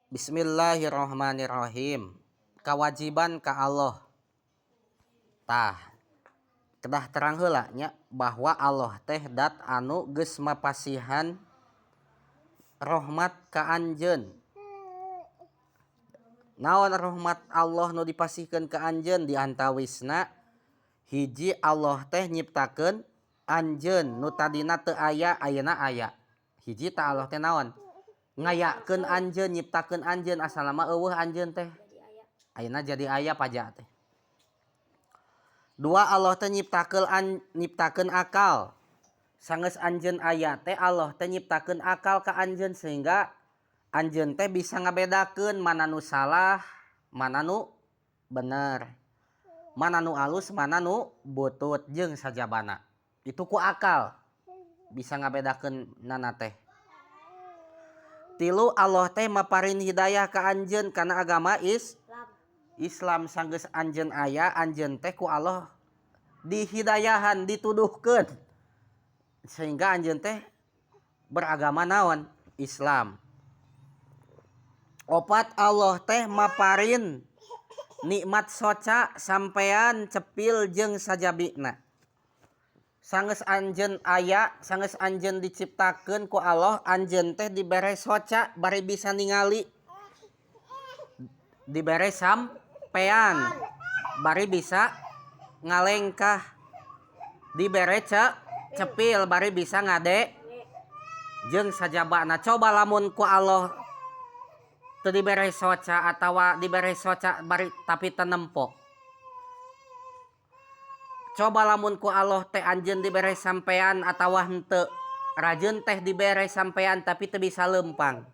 Bismillahirrahmanirrahim. Kawajiban ka Allah. Tah, kedah terang heula nya bahwa Allah teh dat anu geus mapasihan rahmat ka anjeun. Naon rahmat Allah nu dipasihkeun ka anjeun? Di antawisna hiji, Allah teh nyiptakeun anjeun, nu tadina teu aya ayeuna aya. Hiji tah, Allah teh naon? Ngayakeun anjeun, nyiptakeun anjeun. Asalna mah euweuh anjeun teh. Jadi aya. Ayeuna jadi aya paja teh. Dua, Allah teh nyiptakeun akal. Sanggeus anjeun aya teh, Allah teh nyiptakeun akal ka anjeun sehingga anjeun teh bisa ngabedakeun mana nu salah, mana nu bener, mana nu alus, mana nu butut, jeung sajabana. Itu ku akal bisa ngabedakeun nana teh. Tilu, Allah teh maparin hidayah ka anjeun kana agama Islam. Islam. Sanggeus anjeun aya, anjeun teh ku Allah dihidayahan, dituduhkeun sehingga anjeun teh beragama naon? Islam. Opat, Allah teh maparin nikmat soca, sampean, cepil, jeung sajabina. Sanggeus anjeun aya, sanggeus anjeun diciptakeun ku Allah, anjeun teh dibere soca bari bisa ningali, dibere sampean bari bisa ngalengkah, dibere cepil bari bisa ngade, jeung sajabana. Coba lamun ku Allah teu dibere soca atawa dibere soca bari tapi teu nempo. Coba lamun ku Allah teh anjeun dibere sampean atawa henteu rajeun teh dibere sampean tapi teu bisa lempang.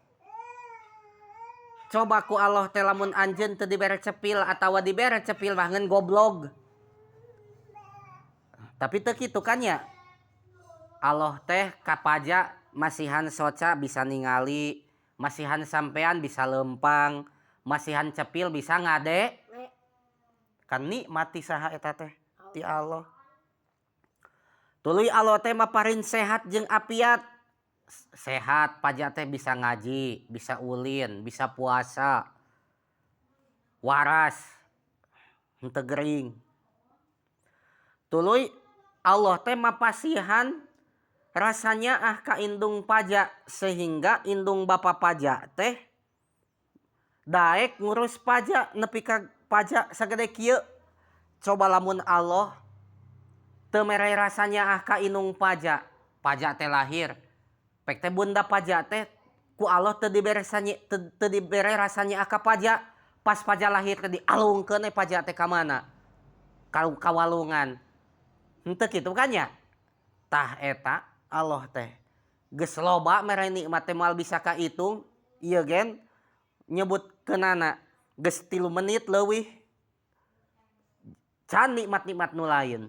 Coba ku Allah teh lamun anjeun teu dibere cepil atawa dibere cepil mah ngan goblog. Tapi teu kitu kan ya. Allah teh kapaja masihan soca bisa ningali, masihan sampean bisa lempang, masihan cepil bisa ngade. Kan nikmat ti saha eta teh? Ti Allah. Tuluy Allah teh maparin sehat jeung apiat. Sehat paja teh bisa ngaji, bisa ulin, bisa puasa. Waras, henteu gering. Tuluy Allah teh mapasihan rasa nyaah ka indung paja sehingga indung bapa paja teh daek ngurus paja nepi ka paja sagede kieu. Coba lamun Allah teu mere rasa nyaah ka indung paja, paja teh lahir. Pek teh bunda paja teh ku Allah teu dibere teu dibere rasa nyaah ka paja. Pas paja lahir teh dialungkeun we paja teh ka mana? Ka walungan. Henteu kitu kan ya? Tah, eta Allah teh geus loba mere nikmat teh moal bisa kahitung ieu gen nyebutkeunana geus 3 menit leuwih, can nikmat-nikmat nu lain.